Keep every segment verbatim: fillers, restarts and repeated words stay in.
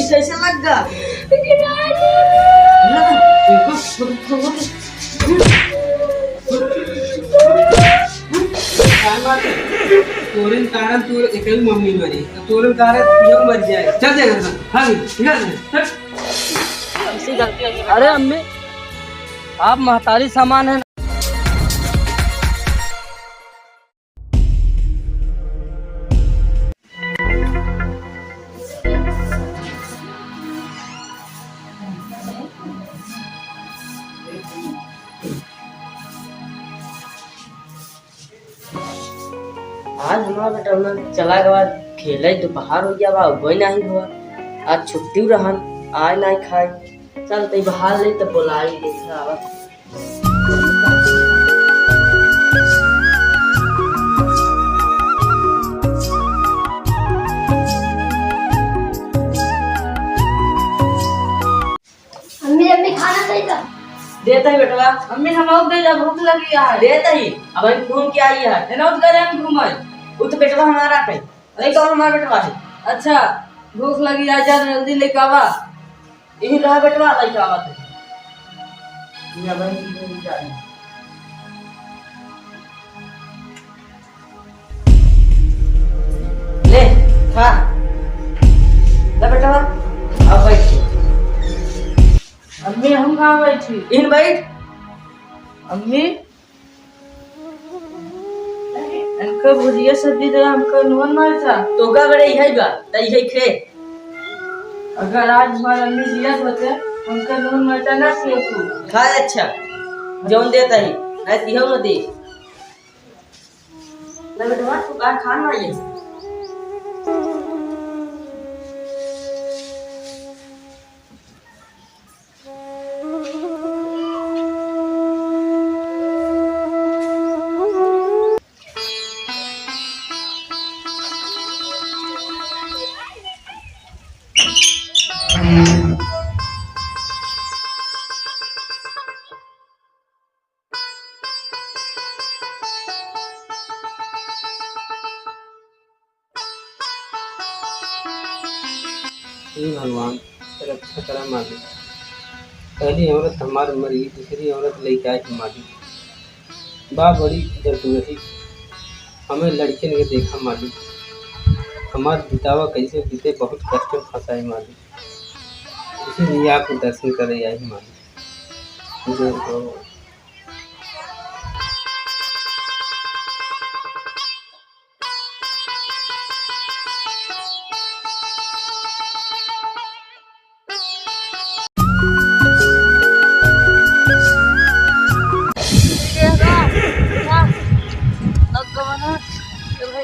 कैसे लग गा? तोरे कारण तू एक ही मम्मी मरी, तो तोरे कारण तू मर जाए। चल दे घर से, भाग, निकल दे, हट। अरे अम्मी, आप महतारी समान है। आज हमार बेटवा चला गवा खेले, दोपहर हो गया बा, उबे नाही हुआ। आज छुट्टी रहन, आए नाही खाए। चल तई बहार ले त बोलाई, देखा आवत। अम्मी, अम्मी, खाना दे दा। देता ही बेटवा। अम्मी, हम और दे जा, भूख लगी है। देता ही, अब हम घूम के आई है। है ना, उधर हम घूम आए। उ तो बेटवा हमारा है। अरे, कौन हमारा बेटवा है? अच्छा, भूख लगी है, जा जल्दी लेके आवा। यही रहा बेटवा, लेके आवा थे। ये अब हम घूम के आई। ले, खा। ले बेटा, अब बैठ। अम्मी, हम कहाँ बैठी? इन बैठ। अम्मी, इनका भुजिया सब्जी दे, हमका नून मरचा। तो का बड़े इहे बा, त इहे खे। अगर आज हमार अम्मी जियत होते, हमका नून मरचा ना खियो तू। खा अच्छा, जौन देता ही, नहीं दियो न दे। ले बेटवा, तू का खान ना ये? हे भगवान, रक्षा करा मालिक। पहली औरत हमार मरी, दूसरी औरत लेके आई मालिक। बा बड़ी दर्द रही, हमें लड़कियन के देखा मालिक। हमार बितावा कैसे बीते, बहुत कष्ट में फंसा है मालिक। इसीलिए आपके दर्शन करे आई मालिक। जय हो।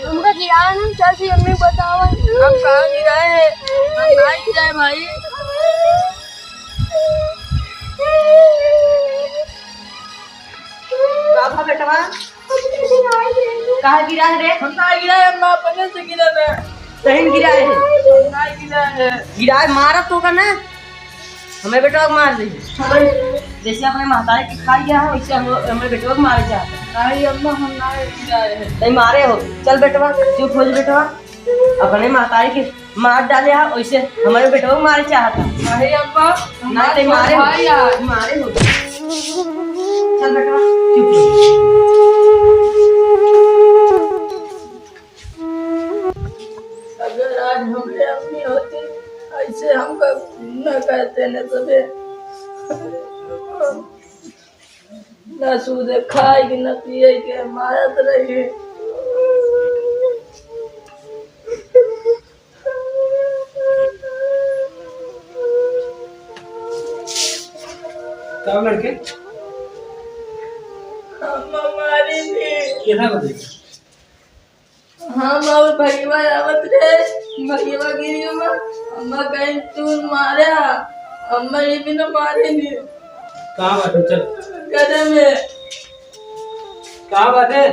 हमका गिराए ना, चाची अम्मी बतावा। हम कहाँ गिराए हैं? हम नहीं गिराए भाई। का भा बेटवा? काहे गिरा है रे? हम ना गिरा है, अम्मा, अपने से गिरा है। सही में गिरा है। हम ना गिरा है। गिरा है, मारा तो का ना? हमें बेटवा को मार दे। जैसे अपने महतारी के खा गया है, वैसे हम, हमें बेटवा को मारे चाहते हैं। नहीं अम्मा, हम ना गिरा है। नहीं मारे हो। चल बेटवा, चुप हो जा बेटवा। अपने महतारी के मार डाले हा, वैसे हमारे बेटवा को मारे चाहता। अरे अब्बा, ना ते मारे हो। भाई यार। मारे हो। चल बेटवा, चुप रहो। अगर आज हमरे अम्मी होती, ऐसे हमका न कहते न तबे। ना सूदे खाए के, ना पिए के, मारत रही। का लड़के? हम मारी थी। केना बदे? हम और भैया आवत रहे, भैया गिरी अम्मा, अम्मा कहीं तू मारे हा, अम्मा ये भी ना मारे नहीं। कहाँ बाटे? चल। गले में। कहाँ बाटे?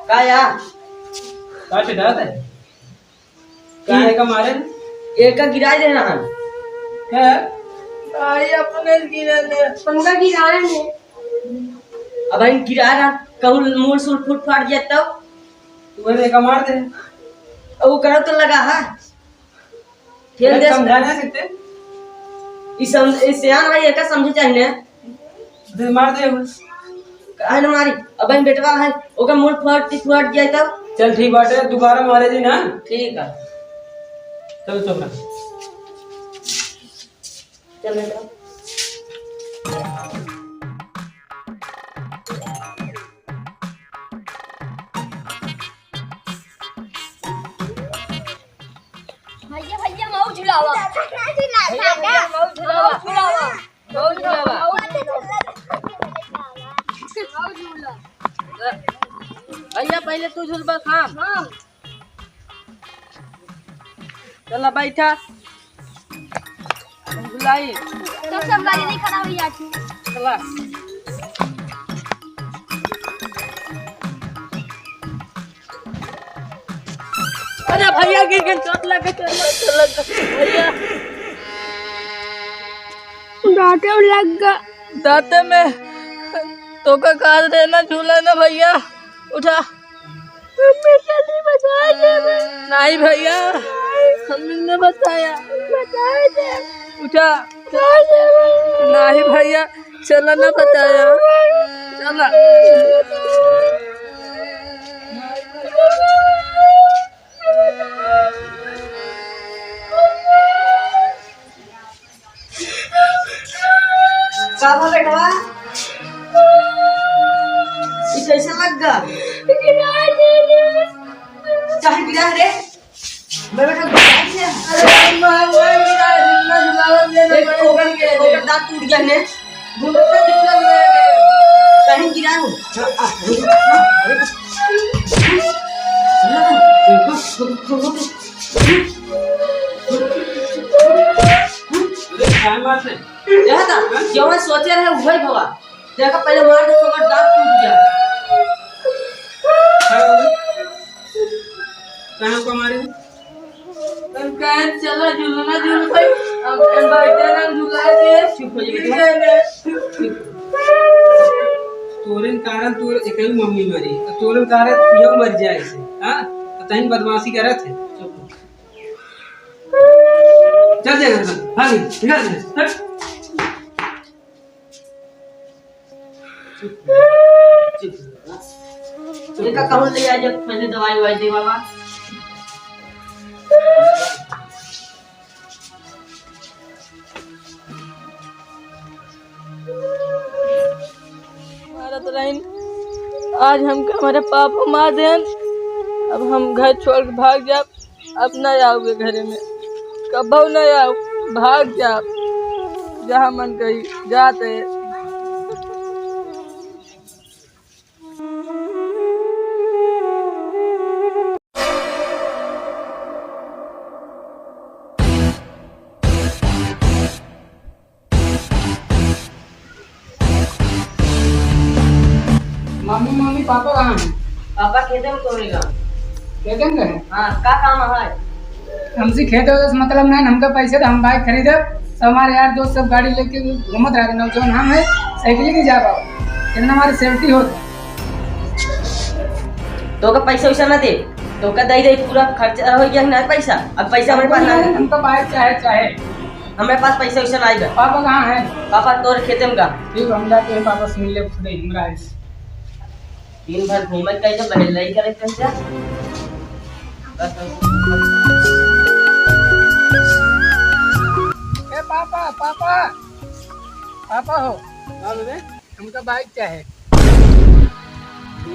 का या? का छिटात है? का की? एका मारे? एका गिराए दे रहा है। क्या? भाई अपने गिरे दे। पंगा गिराए ने। अब हम गिरा रहा, कहूँ मूड़ सूड़ फूट फाट जाए तब? तू एने का मार दे। अब वो करो तो लगा है। खेल अरे, दे। समझा ना सकते। ई सम-, ई सियान भाई एका समझे चाहिए ने। दे मार दे बस। काहे न मारी? अब हम बेटवा है, ओकर मूड़ फट, फट जाए तब। चल ठीक बाटे, दोबारा मारे जी ना। ठीक है। चल चोपड़ा। चल बेटा। भैया, भैया, मऊ झुलावा। भैया, भैया, मऊ झुलावा। मऊ झुलावा। मऊ झुलावा। मऊ झुलावा। भैया, पहले तू झुलबा खाम। हाँ। चला बैठा। हम झुलाई। तब सब गाड़ी नहीं खड़ा हुई आज। चला। अरे भैया, गिर गए, चोट लग गई, चोट लग गई, चोट लग गई। भैया। दांते में लग गया। दांते में। तोका काज रहे ना, झूला ना भैया। उठा। मम्मी, जल्दी बता दे। नहीं भैया, मम्मी ने बताया। बता दे। उठा। बता दे। नहीं भैया, चला ना बताया। चला। का बा बेटवा? ई कैसे लग गा? काहे गिरा रे? मैं बेटा गिरा दिया। अरे माँ, मैं गिरा, झूला झुलावत दे ना, एक ओकर, ओकर दांत टूट गया ने। झूला झुलावत दे। कहीं गिरा हूँ। अरे, काय मारते? देखा था, जवन सोचे रहे, वही भवा। देखा, पहले मार दे, तो ओकर दांत टूट गया। कहाँ को मारे? हम कहे, "चला, झूलना झूल भाई।" हम कहे, "बैठे ना, झूला दे।" चुप हो जा, गिर गए ने। तोरे कारण तोर एकही मम्मी मरी, तो तोरे कारण इहो मर जाए से, हाँ? तो तहीं बदमाशी करत है। चुप। चल जा घर से, भाग, निकल जा, हट। चुप, चुप। एका कहूँ ले आ जा, पहले दवाई ववाई दे बाबा। मारत रहिन। आज हमके हमरे पापा मार देन। अब हम घर छोड़ के भाग जाब। अब ना आउबे घरे में। कबहू ना आउब। भाग जाब। जहाँ मन कही जाते। मम्मी, मम्मी, पापा कहाँ हैं? पापा खेते में तोड़े गा। खेते में गए? हाँ, का काम है? हमसे खेत वेत से मतलब नहीं, हमका पैसे तो हम बाइक खरीदब। सब हमारे यार दोस्त सब गाड़ी लेके घूमत रहते, नौजवान हम हैं, साइकिल की जा पाओ, इतना हमारी safety होत। तोका पैसा वैसा ना दे, तोका दे दे पूरा खर्चा हो गया ना पैसा, अब पैसा हमारे पास ना है। हमका बाइक चाहे, चाहे। हमारे पास पैसा वैसा ना आएगा। पापा कहाँ हैं? पापा तोरे खेते में गा। ठीक, हम जाते हैं, पापा से मिल ले खुद ही, हमरा है। दिन भर घूमे कहीं जा, बहेलई करे कहीं जा। ए पापा, पापा, पापा हो। हाँ बेबे। हमका बाइक चाहे।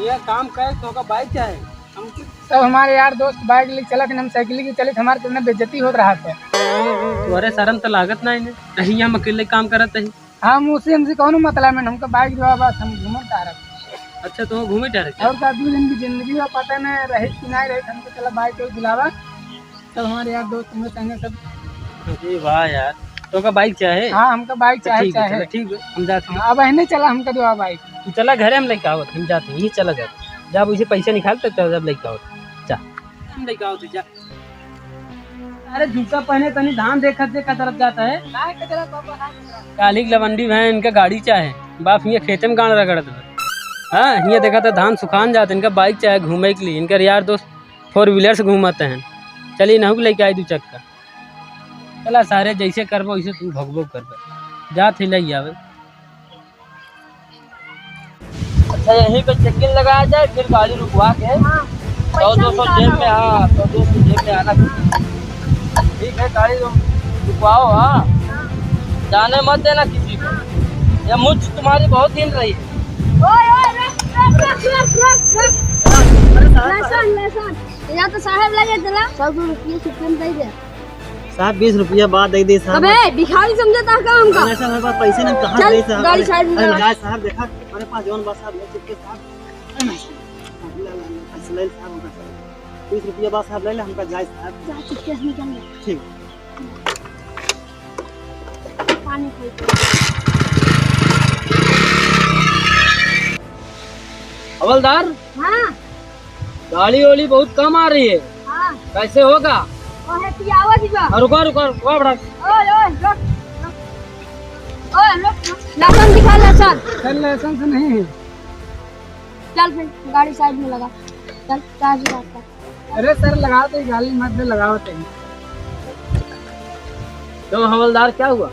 ये काम करे तो का बाइक चाहे? हम सब हमारे यार दोस्त बाइक ले चलत हैं, हम साइकिल की चलत, हमारे कितना बेइज्जती होत रहा था। तोरे शर्म तो लागत ना इन्हें, नहीं हम अकेले काम करत ही। हम उसे, हमसे कौनो मतलब है, हमका बाइक दिवा बस, हम घूमत आ रहे। अच्छा, तो घूमे जा रहे? और का, दो दिन की जिंदगी में पता नहीं रहे कि नहीं रहे, हमको चला बाइक कोई दिलावा, सब हमारे यार दोस्त, हमारे संगे सब। अरे वाह यार, तो का बाइक चाहे? हाँ, हमका बाइक तो चाहे, ठीक है, चाहे। चला, ठीक है, हम जाते हैं। हाँ, अब अहने चला, हमका दिवा बाइक। तू चला घरे, हम लेके आवत, हम जाते हैं, ये चला जाते। जब उसे पैसा निकाल, तब चला, जब लेके आवत, जा। हम लेके आवत, जा। अरे जूता पहने तनी धान देखत जे कतरत जाता है। काहे कतरत बाबा, हाथ कतरत? काली की लवंडी बहन, इनका गाड़ी चाहे। बाप हियाँ खेते में गांड रगड़त बा। हाँ, हियाँ देखा था धान सुखान जात, इनका बाइक चाहे घूमे के लिए। इनका यार दोस्त four wheeler से घूमत हैं। चलिए नहु के लेके आई दू चक्का। चला सारे, जैसे करबो वैसे तू भगबो करबे। जात ही लई आवे। अच्छा, यहीं पे चेकिंग लगाया जाए, फिर गाड़ी रुकवा के हाँ, सौ पैसा दो सौ निकालो। जेब में, हाँ, सौ दो सौ जेब में आना। ठीक है, गाड़ी तुम रुकवाओ, हाँ। हाँ। जाने मत देना किसी को। हाँ। ये मुझ तुम्हारी बहुत हिल रही है। ओए, ओए, रुक, रुक। अरे साहब, लहसुन, लहसुन। यहाँ तो साहब लगे चला। सौ दो रुपये चिकन दे दे। साहब, बीस रुपया बाद दे दे साहब। अबे, भिखारी समझता है का हमका? अरे साहब, हमारे पास पैसे नहीं, कहाँ चल, दे साहब? गाड़ी अरे, साइड में अरे, लगा। जाए साहब, देखा, हमारे पास जौन बा साहब, ले चुपके साहब। अरे, नहीं, साहब, ले ले साहब, हमका साहब। बीस रुपया बाद साहब ले ले, हमका जाए साहब। जा, चुपके से निकल ले। ठीक। पानी खोल के। हवलदार? हाँ। गाड़ी वाड़ी बहुत कम आ रही है। हाँ। कैसे होगा? वो है पियावा जी का। हाँ, रुको, रुको, रुको, बड़ा। ओए, ओए, रुक, रुक। ओए, रुक, रुक। लाइसेंस दिखा, लाइसेंस। सर, लाइसेंस नहीं है। चल फिर, गाड़ी साइड में लगा। चल, चाबी रख। अरे सर, लगावत ही, गाड़ी मत दे, लगावत ही। तो हवलदार, क्या हुआ?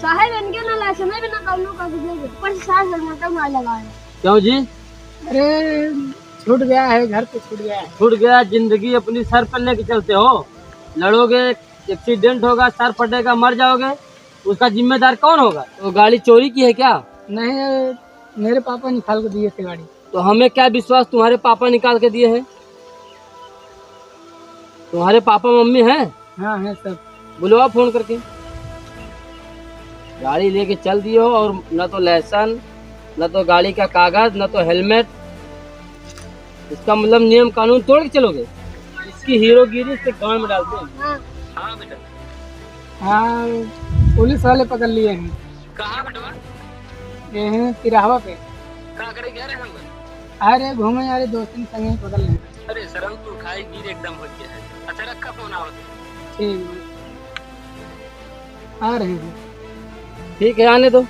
साहब, इनके ना लाइसेंस है, ना कौनो कागज है, ऊपर से साहब हेलमेट ना लगाए। क्यों जी? अरे, छूट गया है, घर पे छूट गया है। छूट गया, जिंदगी अपनी सर पर लेके चलते हो। लड़ोगे, एक्सीडेंट होगा, सर फटेगा, मर जाओगे, उसका जिम्मेदार कौन होगा? तो गाड़ी चोरी की है क्या? नहीं, मेरे पापा निकाल के दिए थे गाड़ी। तो हमें क्या विश्वास तुम्हारे पापा निकाल के दिए हैं? तुम्हारे पापा मम्मी हैं? हाँ, हैं सब। बुलवाओ फोन करके। गाड़ी लेके चल दिए हो और न तो लाइसेंस, न तो गाड़ी का कागज, न तो हेलमेट। इसका मतलब नियम कानून तोड़ के चलोगे? इसकी हीरोगिरी इसके गांड में डालते हैं। हाँ। हाँ बेटा। हाँ, पुलिस वाले पकड़ लिए हैं। कहाँ बेटवा? ये हैं तिराहवा पे। का करे गया रहे हम? अरे घूमे यारे दोस्तन संगे पकड़ ले। अरे शर्म तू खाई गिर एकदम हो गया है। अच्छा रखा फोन आवत है। ठीक है। आ रहे हैं। ठीक है, आने दो,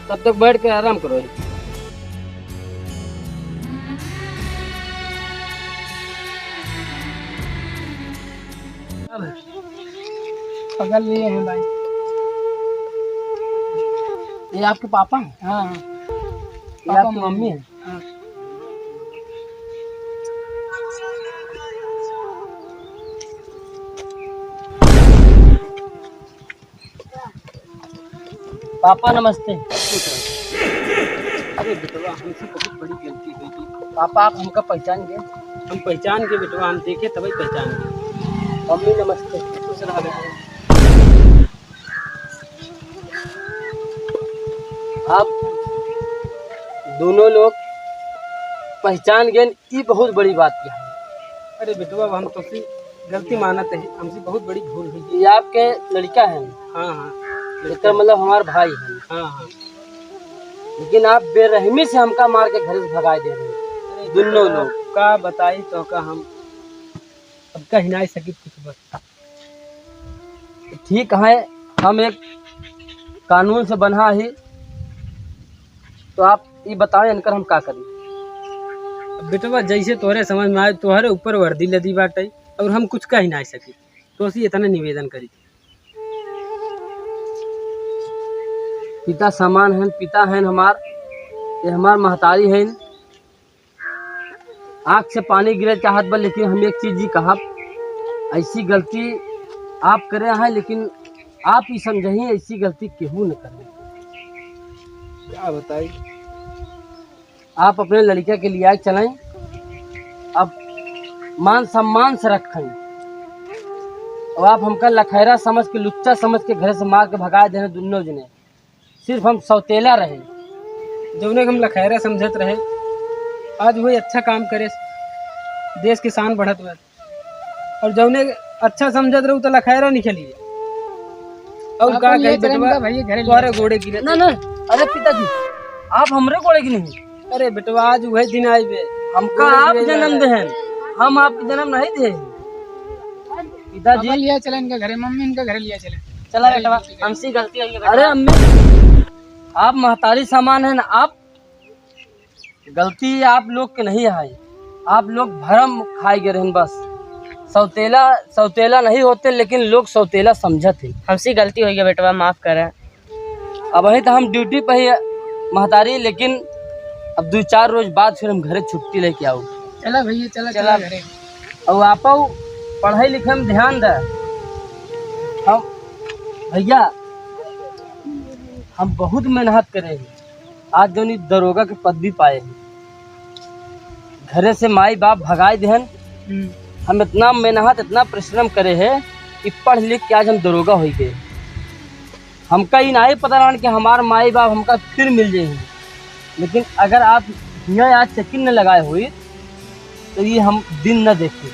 तब तक बैठ के आराम करो। पकड़ लिए हैं भाई। ये आपके पापा हैं? हाँ, हाँ। ये पापा आपकी मम्मी मम्मी है? हाँ। पापा नमस्ते। अरे बेटवा, हमसे बहुत बड़ी गलती हुई थी। पापा, आप हमका पहचान गए? हम पहचान गए बेटवा, हम देखे तभी पहचान गए। मम्मी नमस्ते। खुश रहा बेटवा। आप दोनों लोग पहचान गए, ई बहुत बड़ी बात है। अरे बेटवा, हम तोसे गलती मानत है, हमसे बहुत बड़ी भूल हुई। ये आपके लड़का है? हाँ, हाँ। इसका मतलब हमार भाई है। हाँ, हाँ। लेकिन आप बेरहमी से हमका मार के घर से भगाए दे रहे हैं, अरे दोनों बेटवा, लोग। का बताई तोहका हम, अब कही नाहीं सकी कुछ बस। ठीक है, हम एक कानून से बन्हा ही, तो आप ई बताएं, इनकर हम का करी? अब बेटवा, जैसे तोहरे समझ में आए, तोहरे ऊपर वर्दी लदी बाटे और हम कुछ कही नाहीं सकी, तोसे इतना निवेदन करी। पिता समान हैं, पिता हैं हमार, ये हमार महतारी हैं, आँख से पानी गिरे चाहत बा, लेकिन हम एक चीज ही कहब, ऐसी गलती आप करे हैं, लेकिन आप ही समझही, ऐसी गलती केहू न करे। क्या बताई? आप अपने लड़का के लिया चलें, अब मान सम्मान से रखें। अब आप हमका लखैरा समझ के, लुच्चा समझ के घर से मार के भगा देने दोनों जने। सिर्फ हम सौतेला रहे, जौने के हम लखैरा समझत रहे, आज वही अच्छा काम करे, देश के शान बढ़त बा। और जौने अच्छा समझत रहे, उ तो लखैरा निकली। और का कही बेटवा, तोहरे गोड़े गिरे। ना, ना, अरे पिताजी, आप हमरे गोड़े गिरे नहीं। अरे बेटवा, आज वही दिन आई बे। हमका आप जन्म देहन, हम आपके जन्म नहीं दे। पिताजी। पापा लिया चले इनका घरे, मम्मी इनका घरे लिया चले। चला बेटवा, हमसे गलती हुई है बेटवा। अरे अम्मी, आप महतारी समान है ना, आप गलती आप लोग के नहीं है, आप लोग भरम खाए गए रहन बस। सौतेला, सौतेला नहीं होते, लेकिन लोग सौतेला समझत है। हमसे गलती होइ गया बेटवा, माफ करा। अबहीं तो हम ड्यूटी पे ही है महतारी, लेकिन अब दुइ चार रोज बाद फिर हम घरे छुट्टी लेके आऊ। चला भैया, चला, चला। चला घरे। और आपऊ पढ़ाई लिखे में ध्यान दे। हम, भैया, हम बहुत मेहनत करे हैं, आज जौन ई दरोगा के पदवी पाए हैं। घरे से माई बाप भगाए देहन। हम्म। हम इतना मेहनत, इतना परिश्रम करे हैं कि पढ़ लिख के आज हम दरोगा होइ गए। हमका ई नाहीं पता रहन कि हमार माई बाप हमका फिर मिल जाइहैं, लेकिन अगर आप हियाँ आज चेकिंग न लगाए होइत, तो ये हम दिन न देखित।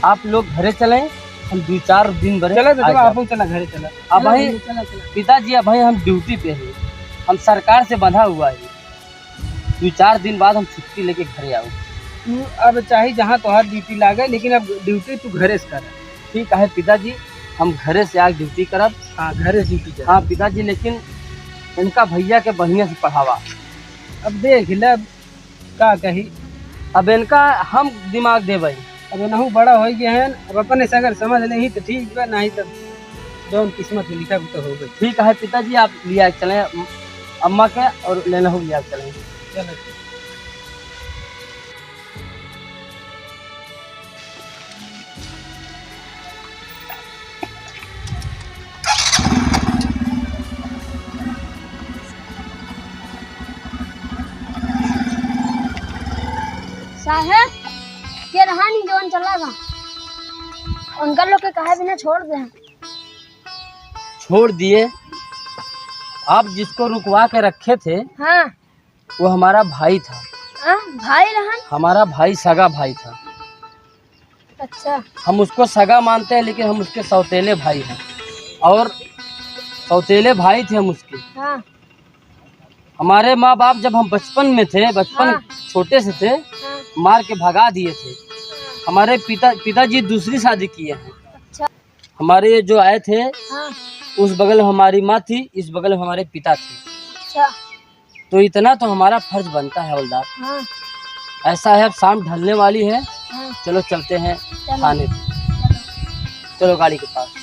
आप लोग घरे चलें, हम दुइ चार दिन बरे चला बेटवा, आ जाब। आपन चला, घरे चला। अब चला भाई, भैया, चला, चला। पिताजी, अबहीं हम ड्यूटी पे हैं, हम सरकार से बंधा हुआ है। दुइ चार दिन बाद हम छुट्टी लेके घरे आऊ। तू अब चाहे जहाँ तोहार ड्यूटी लागे, लेकिन अब ड्यूटी तू घरे से कर। ठीक है पिताजी, हम घरे से आज ड्यूटी करब। हाँ, घरे से ड्यूटी कर। हाँ पिताजी, लेकिन इनका भैया के बढ़िया से पढ़ावा। अब देख ले, अब का कही। अब इनका हम दिमाग देबै। अब एनहू बड़ा होइ गए हैं, अब अपने से अगर समझ लेही तो ठीक बा, नाहीं तो जौन किस्मत में लिखा, वो तो हो गई। ठीक है पिताजी, आप लिया के चलें अम-, अम्मा के और लेना हो लिया के चलें। चलो। साहेब, के रहा नी जौन चला गा, उनका लोग के कहे बिना छोड़ दे। छोड़ दिए। आप जिसको रुकवा के रखे थे, हाँ। वो हमारा भाई था। हाँ, भाई रहन? हमारा भाई, सगा भाई था। अच्छा। हम उसको सगा मानते हैं, लेकिन हम उसके सौतेले भाई हैं। और सौतेले भाई थे हम उसके। हाँ। हमारे माँ बाप, जब हम बचपन में थे, बचपन हाँ। छोटे से थे, हाँ। मार के भगा दिए थे। हाँ। हमारे पिता, पिताजी दूसरी शादी किए हैं। अच्छा। हमारे ये जो आए थे, हाँ। उस बगल में हमारी माँ थी, इस बगल में हमारे पिता थे। अच्छा। तो इतना तो हमारा फर्ज बनता है हवलदार। हाँ। ऐसा है, अब शाम ढलने वाली है। हाँ। चलो चलते हैं चलो। थाने पे। चलो। चलो गाड़ी के पास।